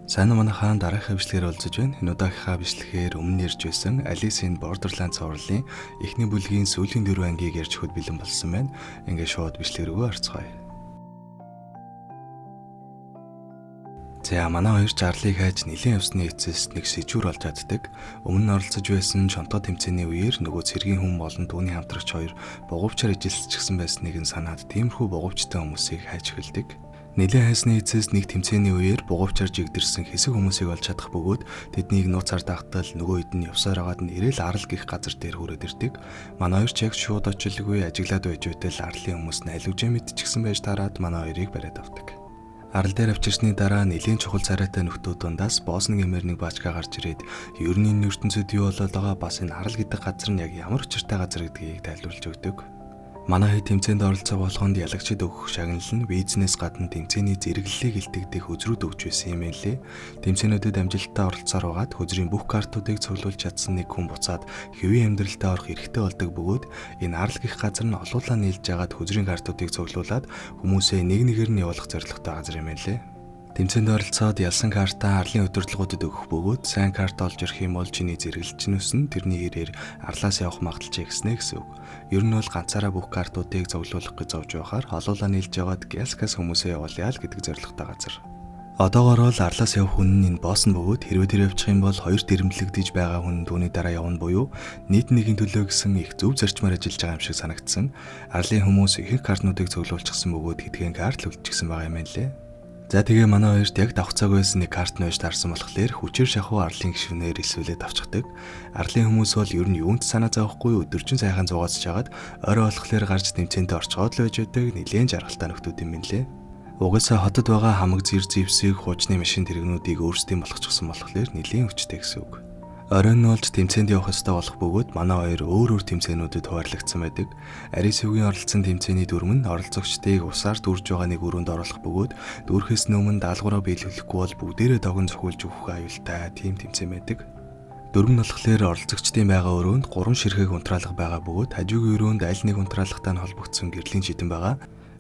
Сайн уу манайхаан, дараагийнхаа бичлэгээр уулзаж байна. Энэ удаагийнхаа бичлэгээр өмнө ярьж байсан Alice in Borderland цувралын эхний бүлгийн сүүлийн 4 ангийг ярьж өгөхөд бэлэн болсон байна. Ингээд шууд бичлэг рүү орцгоё. За манай хоёр ч арлыг хайж нэлээн явсны эцэс нэг сэжүүр олж чаддаг. Өмнө нь оролцож байсан Чонтоо тэмцээний үеэр нөгөө цэргийн хүн болон түүний хамтрагч хоёр бугуувчаар ижилсчихсэн байсныг нь санаад тиймэрхүү бугуувчтай хүмүүсийг хайж эхэлдэг. Нэлээн хайсны эцэс нэг тэмцээний үеэр бугуувчаар жигдэрсэн хэсэг хүмүүсийг олж чадах бөгөөд тэднийг нууцаар дагтал нөгөө хэд нь явсаар байгаад нь ирээл арал гих газар дээр хүрээд ирдэг. Манай хоёр ч яг шууд очилгүй ажиглаад байж байтал арлын хүмүүс нь аль үжээ мэдчихсэн байж таарад манай хоёрыг бариад авдаг. Арал дээр авчирсны дараа нэлээн чухал царайтай нөхдүүд дундаас босс гэмээр нэг баачка гарч ирээд ер нь энэ ертөнцид юу болоод байгаа, бас энэ арал гэдэг газар нь яг ямар учиртай газар гэдгийг тайлбарлаж өгдөг. Манай хэд тэмцээнд оролцоо болгонд ялагчид өгөх шагнал нь визнээс гадна тэмцээний зэрэглэлийг илтгэдэг хөзрүүд өгч байсан юм байлээ. Тэмцээнүүдэд амжилттай оролцсоор байгаад хөзрийн бүх картуудыг цуглуулж чадсан нэг хүн буцаад хэвийн амьдралдаа орох эрхтэй болдог бөгөөд энэ арал гих газар нь олуулаа нийлж байгаад хөзрийн картуудыг цуглуулад хүмүүсээ нэг нэгээр нь явуулах зорилготой газар юм байлээ. Тэмцээнд оролцоод ялсан картаа арлын удирдлагуудад өгөх бөгөөд сайн карт олж ирэх юм бол чиний зэрэглэл чинь өснө, тэрний хэрээр арлаас явах магадлал чи ихснэ гэсэн үг. Ер нь бол ганцаараа бүх картуудыг цуглуулах гэж зовж байхаар олуулаа нийлж яваад гялскас хүмүүсээ явуулъя л гэдэг зорилготой газар. Одоогоор бол арлаас явах хүн нь энэ босс нь бөгөөд хэрвээ тэр явчих юм бол хоёр дэрэмлэгдэж байгаа хүн түүний дараа явна буюу нийт нэгийн төлөө гэсэн их зөв зарчмаар ажиллаж байгаа юм шиг санагдсан. Арлын хүмүүс ихэнх картнуудыг цуглуулчихсан бөгөөд хэдхэн карт л үлдчихсэн байгаа юм байна лээ. За тэгээ манай хоёрт яг давхцааг байсан нэг карт нь байж таарсан болохоор хүчээр шахуу арлын гишүүнээр элсүүлээд авчихдаг. Арлын хүмүүс бол ер нь юунд санаа зовхгүй өдөржин сайхан зугаацж хагаад орой болохоор гарч тэмцээндээ орчгоод л байж байдаг нэлээн жаргалтай нөхдүүд юм байна лээ. Угаасаа хотод байгаа хамаг зэр зэвсэг хуучны машин тэрэгнүүдийг өөрсдийн болгочихсон болохоор нэлээн хүчтэй гэсэн үг. Оройн нь болж тэмцээнд явах ёстой болох бөгөөд манай хоёр өөр өөр тэмцээнүүдэд хуваарлагдсан байдаг. Арис үгийн оролцсон тэмцээний дүрм нь оролцогчдыг усаар дүүрж байгаа нэг өрөөнд оруулах бөгөөд дүүрхээс өмнө даалгавраа биелүүлэхгүй бол бүгдээрээ догон цохиулж өгөх аюултай тийм тэмцээн байдаг. Дүрм нь болохоор оролцогчдын байгаа өрөөнд 3 ширхэг унтраалга байгаа бөгөөд хажуугийн өрөөнд аль нэг унтраалгатай нь холбогдсон гэрлийн шидэн байгаа.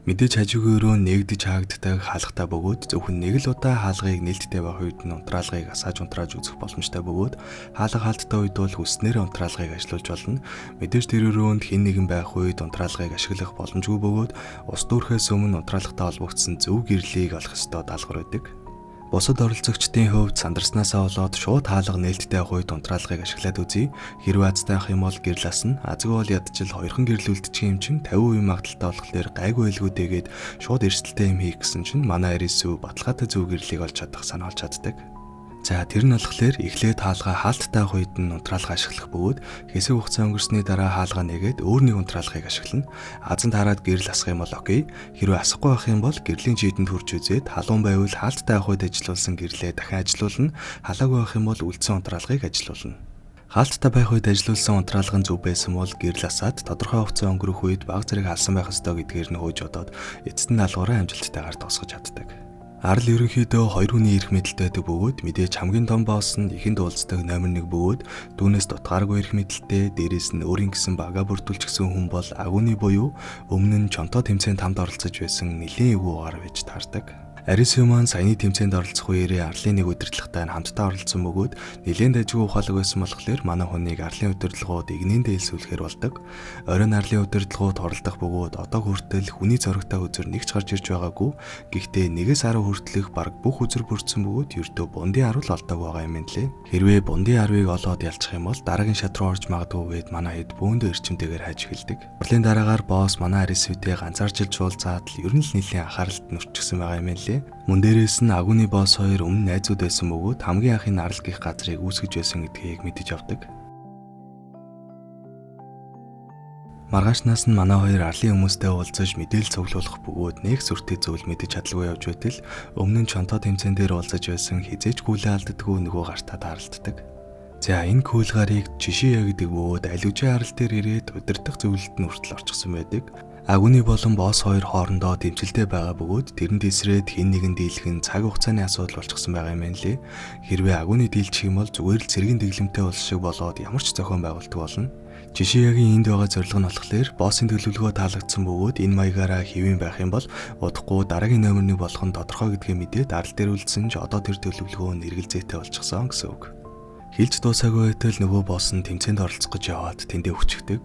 Мэдээж хажуугийн өрөө нээгдэж хаагддаг хаалгатай бөгөөд зөвхөн нэг л удаа хаалгыг нээлттэй байх үед нь унтраалгыг асааж унтрааж үзэх боломжтой бөгөөд хаалга хаалттай үед бол хүснээр унтраалгыг ажилуулж болно. Мэдээж тэр өрөөнд хэн нэгэн байх үед унтраалгыг ашиглах боломжгүй бөгөөд ус дүүрхээс өмнө унтраалгатай холбогдсон зөв гэрлийг олох ёстой даалгавар байдаг. Бусад оролцогчдын хувьд сандарснаасаа болоод шууд хаалга нээлттэй авах үед унтраалгыг ашиглаад үзье. Хэрвээ азтай авах юм бол гэрэл асна. Азгүй бол ядчил хоёрхан гэрэл үлдчих юм чинь 50% магадлалтай болохоор гайгүй байлгүй дэгээд шууд эрсдэлтэй юм хийх гэсэн чинь манай Арисүү баталгаатай зөв гэрлийг олж чадах санаа олж чаддаг. За тэр нь болохоор эхлээд хаалга хаалттай авах үед нь унтраалга ашиглах бөгөөд хэсэг хугацаа өнгөрсний дараа хаалга нээгээд өөр нэг унтраалгыг ашиглана. Азанд хараад гэрэл асах юм бол окей. Хэрвээ асахгүй байх юм бол гэрлийн чийдэнд хүрч үзээд халуун байвал хаалттай авах үед ажилуулсан гэрлээ дахин ажилуулна. Халаагүй байх юм бол үлдсэн унтраалгыг ажилуулна. Хаалттай байх үед ажилуулсан унтраалга нь зөв байсан бол гэрэл асаад тодорхой хугацаа өнгөрөх үед баг зэрэг халсан байх ёстой гэдгээр нь хөөж бодоод эцэст нь даалгавраа амжилттайгаар дуусгаж чаддаг. Арал ерөнхийдөө хоёр хүний эрх мэдэлтэй байдаг бөгөөд мэдээж хамгийн том босс нь ихэнд уулздаг номер 1 бөгөөд түүнээс дутгааргүй эрх мэдэлтэй, дээрээс нь өөрийн гэсэн бага бүрдүүлчихсэн хүн бол агууны буюу өмнө нь Чонтоо тэмцээнд хамт оролцож байсан нэлээн эвгүйгээр байж таардаг. Арисүү маань саяны тэмцээнд оролцох үеэрээ арлын нэг удирдлагатай нь хамтдаа оролцсон бөгөөд нэлээн дажгүй ухаалаг байсан болохоор манай хүнийг арлын удирдлагууд игнэндээ элсүүлэхээр болдог. Оройн арлын удирдлагууд хуралдах бөгөөд одоо хүртэл хүний зоригтой хөзөр нэг ч гарч ирж байгаагүй. Гэхдээ 1-10 хүртэлх бараг бүх хөзөр бүрдсэн бөгөөд ердөө бундын 10 л олдог байгаа юм лээ. Хэрвээ бундын 10-ыг олоод ялчих юм бол дараагийн шат руу орж магадгүй гээд манай хэд бөөндөө эрчимтэйгээр хайж эхэлдэг. Хурлын дараагаар босс манай Арисүүтэй ганцаарчилж уулзаад л ер нь л нэлээн анхааралд нүрчгсэн байгаа юм лээ. Мөн дээрээс нь агууны босс хоёр өмнө найзууд байсан бөгөөд хамгийн анхын арал гих газрыг үүсгэж байсан гэдгийг мэдэж авдаг. Маргаашнаас нь манай хоёр арлын хүмүүстэй уулзаж мэдээлэл цуглуулах бөгөөд нэг сүртэй зүйл мэдэж чадалгүй явж байтал өмнө нь Чонтоо тэмцээн дээр уулзаж байсан хизээч гүйлээ алддаггүй нөгөө гартаа тааралддаг. За энэ күүл гарыг Чишия гэдэг бөгөөд аль үжээ арал дээр ирээд удирдах зөвлөлд нь хүртэл орчихсон байдаг. Агууны болон босс хоёр хоорондоо дэмжилтэй байгаа бөгөөд тэрэнд эсрээд хэн нэгэн дийлэх нь цаг хугацааны асуудал болчихсон байгаа юм байна лээ. Хэрвээ агууны дийлчих юм бол зүгээр л цэргийн дэглэмтэй улс шиг болоод ямар ч зохион байгуулалт болно. Жишээгийн энд байгаа зорилго нь болохоор боссын төлөвлөгөө таалагдсан бөгөөд энэ маягаараа хэвэн байх юм бол удахгүй дараагийн номер 1 болох нь тодорхой гэдгээ мэдээд арал дээр үлдсэн ч одоо тэр төлөвлөгөө нь эргэлзээтэй болчихсон гэсэн үг. Хэлж дуусаагүй байтал нөгөө босс нь тэмцээнд оролцох гэж яваад тэндээ өчигдөг.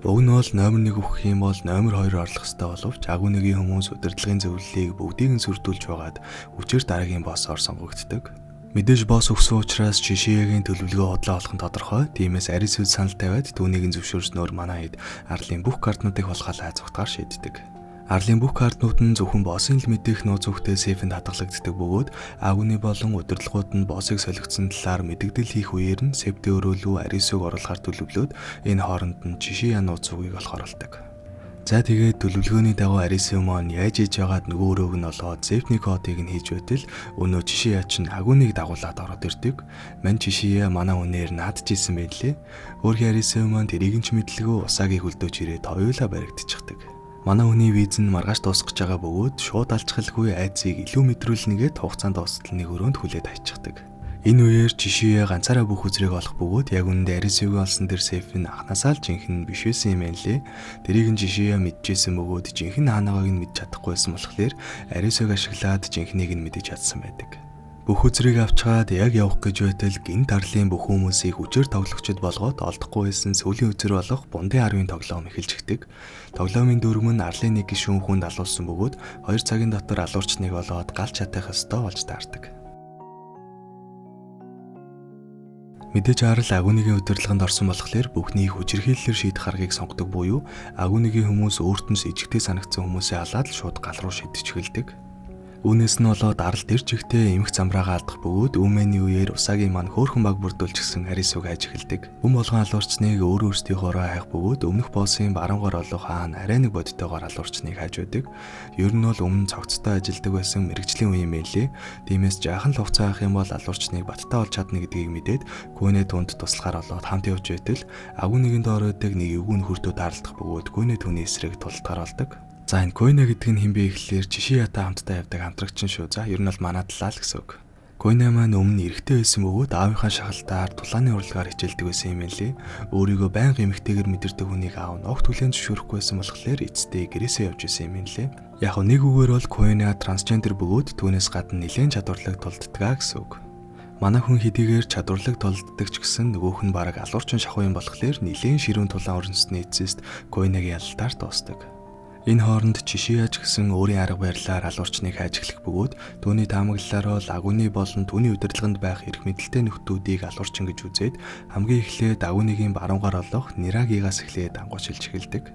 Уг нь бол номер 1 өгөх юм бол номер 2 орлох ёстой боловч агууныгийн хүмүүс удирдлагын зөвлөлийг бүгдийг нь сүрдүүлж байгаад хүчээр дараагийн боссоор сонгогддог. Мэдээж босс өгсөн учраас Жишиягийн төлөвлөгөө худлаа болох нь тодорхой. Тиймээс Арисуд санал тавиад түүнийг нь зөвшөөрснөөр манай хэд арлын бүх картнуудыг хулгайлаа зүгтгаар шийддэг. Арлын бүх картнууд нь зөвхөн боссын л мэдэх нууц үгтэй сейфэнд хадгалагддаг бөгөөд агуны болон удирдлагууд нь боссыг солигдсон талаар мэдэгдэл хийх үеэр нь сейфтэй өрөөлүү Арисуг оруулахар төлөвлөөд энэ хооронд нь Жишия нууц үгийг олохоор болдог. За тэгээд төлөвлөгөөний дагуу Арису маань яаж хийж байгаад нөгөө өрөөг нь олоод сейфний кодыг нь хийж байтал өнөө Жишия чинь агуныг дагуулад ороод ирдэг. Мань Жишия манай үнээр наадчихсэн байлээ. Өөрхийн Арису маань тэрийг нь ч мэдлгүй усаагийг хөлдөөж ирээд хоёулаа баригдчихдаг. Манай хүний виз нь маргааш дуусах гэж байгаа бөгөөд шууд алчхалгүй айцыг илүү мэдрүүлнэгээд хугацаанд дуустал нэг өрөөнд хүлээд хайчихдаг. Энэ үеэр Жишия ганцаараа бүх үзрийг олох бөгөөд яг үнэндээ Арисугийн олсон тэр сейф нь анхнаасаа л жинхэнэ биш байсан юм байна лээ. Тэрийг нь Жишия мэдчихсэн бөгөөд жинхэнэ хаанагааг нь мэдж чадахгүй байсан болохоор Арисуг ашиглаад жинхнийг нь мэдэж чадсан байдаг. Бүх үзрийг авчгаад яг явах гэж байтал гинт арлын бүх хүмүүсийг хүчээр тоглогчд болгоод олдохгүй байсан сүүлийн үзэр болох бундын арвын тоглоом эхэлж өгдөг. Тоглоомын дүрм нь арлын нэг гишүүн хүнд алуулсан бөгөөд 2 цагийн дотор алуурчныг олоод галж чадах ёстой болж таардаг. Мэдээж арал агууныгийн удирдлаганд орсон болохоор бүхнийг хүчирхийллээр шийдэх аргыг сонгодог буюу агууныгийн хүмүүс өөрт нь ижигтэй санагдсан хүмүүсээ алаад л шууд гал руу шидэж эхэлдэг. Үүнээс нь болоод арал тэр чигтээ эмх замраагаа алдах бөгөөд өмнөний үеэр усаагийн маань хөөрхөн баг бүрдүүлчихсэн Арисуг хайж эхэлдэг. Хүм болгон алуурчныг өөр өөрсдийнхоороо хайх бөгөөд өмнөх боссын баруун гар олох хаан арай нэг бодтойгоор алуурчныг хайж байдаг. Ер нь бол өмнө цогцтой ажилдаг байсан мэрэгжлийн үе юм байлээ. Тиймээс жаахан л хугацаа авах юм бол алуурчныг баттай олж чадна гэдгийг мэдээд гүнээ тунд туслахаар олоод хамт явж байтал агуу нэгэн доор байдаг нэг эвгүй нөхөртөө таарлах бөгөөд гүнээ түүний эсрэг тултгаар болдог. За энэ Койна гэдэг нь хэн бэ гэхлээр Жишиятаа хамтдаа явдаг хамтрагч нь шүү. За ер нь бол манай талаа л гэсэн үг. Койна маань өмнө эрэгтэй байсан бөгөөд аавынхаа шахалтаар тулааны урлагаар хичээлдэг байсан юм байлээ. Өөрийгөө байнга эмэгтэйгэр мэдэрдэг хүнийг аав нь огт хүлээн зөвшөөрөхгүй байсан болохоор эцэстээ гэрээсээ явж исэн юм байлээ. Яг нэг үгээр бол Койна трансгендер бөгөөд түүнээс гадна нэлээд чадварлаг тулддаг гэсэн үг. Манай хүн хэдийгээр чадварлаг тулддаг ч гэсэн нөгөөх нь бараг алуурчин шахуу юм болохоор нэлээд ширүүн тулаан өрнөсний эцэст Койнагийн ялалтаар дуустдаг. Энэ хооронд Жишияч гэсэн өөрийн арга барилаар алуурчныг хайж эхлэх бөгөөд түүний таамаглалаар бол агууны болон түүний удирдлаганд байх эрх мэдэлтэй нөхдүүдийг алуурчин гэж үзээд хамгийн эхлээд агууныгийн баруун гар олох Нирагигаас эхлээд ангуушилж эхэлдэг.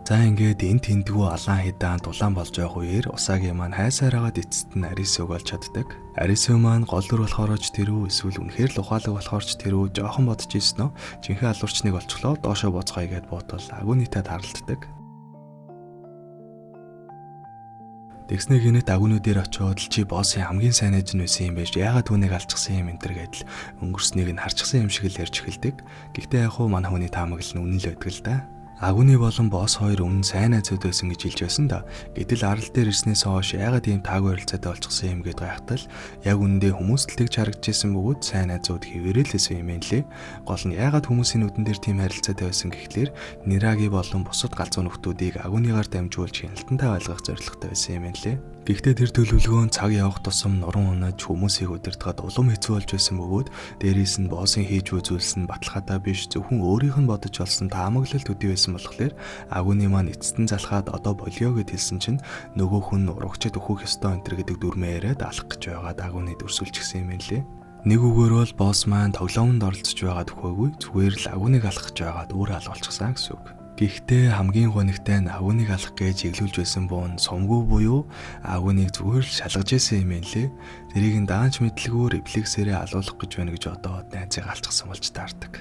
За ингээд энэ тэндгүү алаан хидаан дулаан болж байгаа үеэр усаагийн маань хайсаар хагаад эцэст нь Арисуг олж чаддаг. Арису маань гол дүр болохоор ч тэрүү эсвэл үнэхээр л ухаалаг болохоор ч тэрүү жоохон бодож ирсэн нь жинхэнэ алуурчныг олчихлоо доошоо буцгаая гэд буутал агуунытай тааралддаг. Тэгснэ гинэт агуунуудээр очиод л чи боссын хамгийн сайн найз нь байсан юм байж яагаад түүнийг алчихсан юм энэ төр гэдэл өнгөрснийг нь харчихсан юм шиг л ярьж эхэлдэг. Гэхдээ яг хуу манай хүний таамаглал нь үнэн л байдаг л да. Агууны болон босс хоёр өмнө сайн найзууд байсан гэж хэлж байсан да. Гэтэл арал дээр ирснээс хойш яагаад ийм таагүй харилцаатай болчихсон юм гэд гайхтал яг үнэндээ хүмүүс л тэгж харагдчихсан бөгөөд сайн найзууд хэвээрээ л байсан юм байна лээ. Гол нь яагаад хүмүүсийн нүдэн дээр тийм харилцаатай байсан гэхлээр Нираги болон бусад галзуу нөхдүүдийг агууныгаар дамжуулж хяналтантай байлгах зорилготой байсан юм байна лээ. Гэхдээ тэр төлөвлөгөө нь цаг явах тусам нуран унаж хүмүүсийг удирдахад улам хэцүү болж байсан бөгөөд дээрээс нь боссын хийж буй зүйлс нь баталгаатай биш зөвхөн өөрийнх нь бодож олсон таамаглал төдий байсан болохоор агууны маань эцэст нь залхаад одоо болио гэд хэлсэн чинь нөгөө хүн урагчид өөхөх ёстой энэ төр гэдэг дүрмээ яриад алах гэж байгаад агууны дүрсүүлчихсэн юм байна лээ. Нэг үгээр бол босс маань тоглоомонд оролцож байгаа төхөөгүй зүгээр л агууныг алах гэж байгаад өөрөө алуулчихсан гэсэн үг. Гэхдээ хамгийн гонигтай нь агууныг алах гэж эглүүлж байсан буун сумгүй буюу агууныг зүгээр л шалгаж исэн юм байна лээ. Тэрийг нь даанч мэдлгүй рефлексээрээ алуулах гэж байна гэж одоо найзыг алчихсан болж таардаг.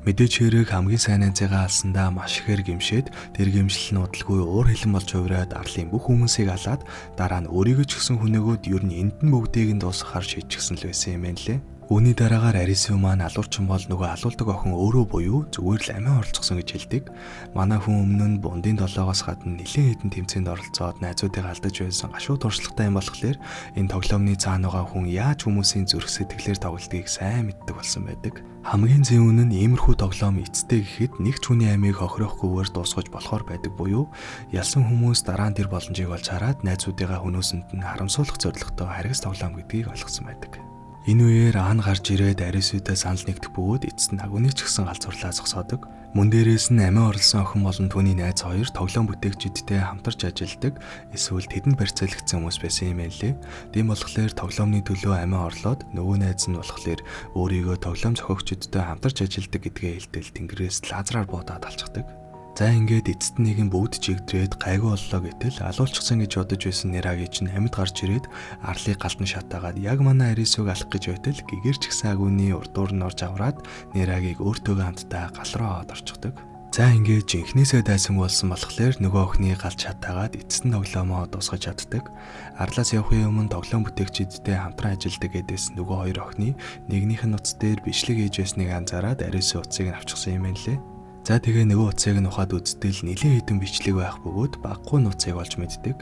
Мэдээж хэрэг хамгийн сайн найзыгаа алсандаа маш ихээр гимшээд тэр гимшил нь удалгүй уур хилэн болж хувраад арлын бүх хүмүүсийг алаад дараа нь өөрийгөө ч гэсэн хүнөөгөөд ер нь энд нь бүгдийг нь дуусгахаар шийдчихсэн л байсан юм байна лээ. Үүний дараагаар Арису маань алуурчин бол нөгөө алуулдаг охин өөрөө буюу зүгээр л амиа оролцсон гэж хэлдэг. Манай хүн өмнө нь бундын долоогоос гадна нэлээд хэдэн тэмцээнд оролцоод найзуудыгаа алдаж байсан гашуу туршлагатай юм болохоор энэ тоглоомны цаана байгаа хүн яаж хүмүүсийн зүрх сэтгэлээр тоглодгийг сайн мэддэг болсон байдаг. Хамгийн зэн үнэн нь иймэрхүү тоглоом эцтэй гэхэд нэг ч хүний амийг хохироохгүйгээр дуусгаж болохоор байдаг буюу ялсан хүмүүс дараа нь тэр боломжийг олж хараад найзуудыгаа хөнөөсөнд нь харамсуулах зорилготой харгас тоглоом гэдгийг ойлгосон байдаг. Энэ үеэр Аан гарч ирээд Арисутай санал нэгдэх бөгөөд эцэст нь агуны ч гэсэн галзуурлаа зогсоодог. Мөн дээрээс нь амиа орлсон охин болон түүний найз хоёр тоглоом бүтээгчидтэй хамтарч ажилладаг эсвэл тэдэнд барьцаалагдсан хүмүүс байсан юм байлээ. Тийм болохоор тоглоомны төлөө амиа орлоод нөгөө найз нь болохоор өөрийгөө тоглоом зохиогчдтой хамтарч ажилладаг гэдгээ хэлтэл тэнгэрээс лазераар буудаад алчгадаг. За ингээд эцэст нэгэн бүгд чигдрээд гайгүй боллоо гэтэл алуулчихсан гэж бодож байсан Нераги чинь амьд гарч ирээд арлыг галдан шатаагаад яг манай Арисуг алах гэж байтал гэгэрч гисэн агууны урдуур нь орж авраад Нерагийг өөртөөгөө хамтдаа гал руу аваад орчихдог. За ингээд жинхнээсээ дайсан болсон болохоор нөгөө охины галд шатаагаад эцэст нь тоглоомоо дуусгаж чаддаг. Арлаас явахын өмнө тоглоом бүтээгчидтэй хамтран ажилладаг гэдээс нөгөө хоёр охины нэгнийх нь утас дээр бичлэг хийж байсныг анзаараад Арису утсыг нь авчихсан юм байна лээ. За тэгээ нөгөө утсыг нь ухаад үзтэл нэлээд хэдэн бичлэг байх бөгөөд баггүй нууцыг олж мэддэг.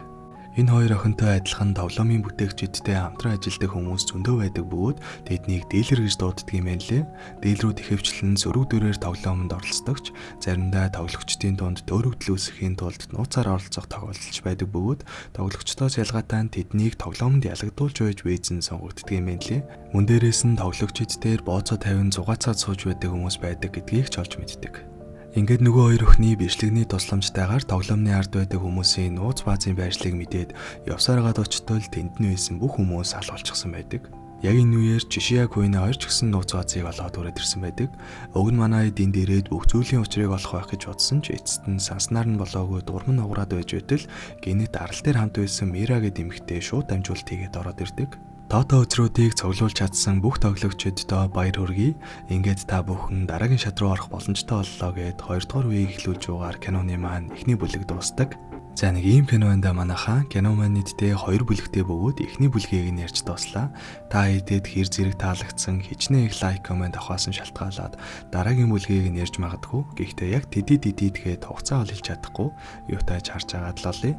Энэ хоёр охинтой адилхан тоглоомын бүтээгчидтэй хамтран ажилладаг хүмүүс зөндөө байдаг бөгөөд тэднийг дилер гэж дууддаг юм байна лээ. Дилерүүд ихэвчлэн сөрөг дүрээр тоглоомонд оролцдог ч заримдаа тоглогчдын дунд төөрөгдөл үүсгэхийн тулд нууцаар оролцох тохиолдолч байдаг бөгөөд тоглогчдоос ялгаатай нь тэднийг тоглоомонд ялагдуулж байж визэн сонгогддог юм байна лээ. Мөн дээрээс нь тоглогчид дээр бооцоо тавин зугаацаад сууж байдаг хүмүүс байдаг гэдгийг ч олж мэддэг. Ингээд нөгөө хоёр охины бичлэгний тусламжтайгаар тоглоомны ард байдаг хүмүүсийн нууц баазын байршлыг мэдээд явсаар гаад очтол тэнд нь байсан бүх хүмүүс алуулчихсан байдаг. Яг энэ үеэр Чишия Куины хоёр ч гэсэн нууц баазыг олоод хүрээд ирсэн байдаг. Уг нь манай эд энд ирээд бүх зүйлийн учрыг олох байх гэж бодсон ч эцэст нь санснаар нь болоогүй дурм нь уграад байж байтал гинэт арал дээр хамт байсан Мира гэдэг эмэгтэй шууд дамжуулалт хийгээд ороод ирдэг. Тото өзрүүдийг цуглуулж чадсан бүх тоглогчдод баяр хүргэе. Ингээд та бүхэн дараагийн шат руу орох боломжтой боллоо гэд хоёрдугаар үеийг эхлүүлж байгаагаар киноны маань эхний бүлэг дуустдаг. За нэг ийм кино байна да манайхаа. Кино маань нийтдээ 2 бүлэгтэй бөгөөд эхний бүлгийг нь ярьж дууслаа. Та хэдэд хэр зэрэг таалагдсан хичнээн их лайк коммент авахаас нь шалтгаалаад дараагийн бүлгийг нь ярьж магадгүй. Гэхдээ яг тэдий дэдийдгээд хугацаа ол хэлж чадахгүй. Юутай ч харж агаад л олъё.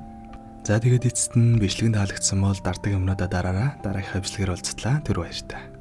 За тэгээд эцэст нь бичлэг нь таалагдсан бол дардаг юмнуудаа дараараа. Дараагийн хэвлэгээр уулзтлаа. Тэр баяртай.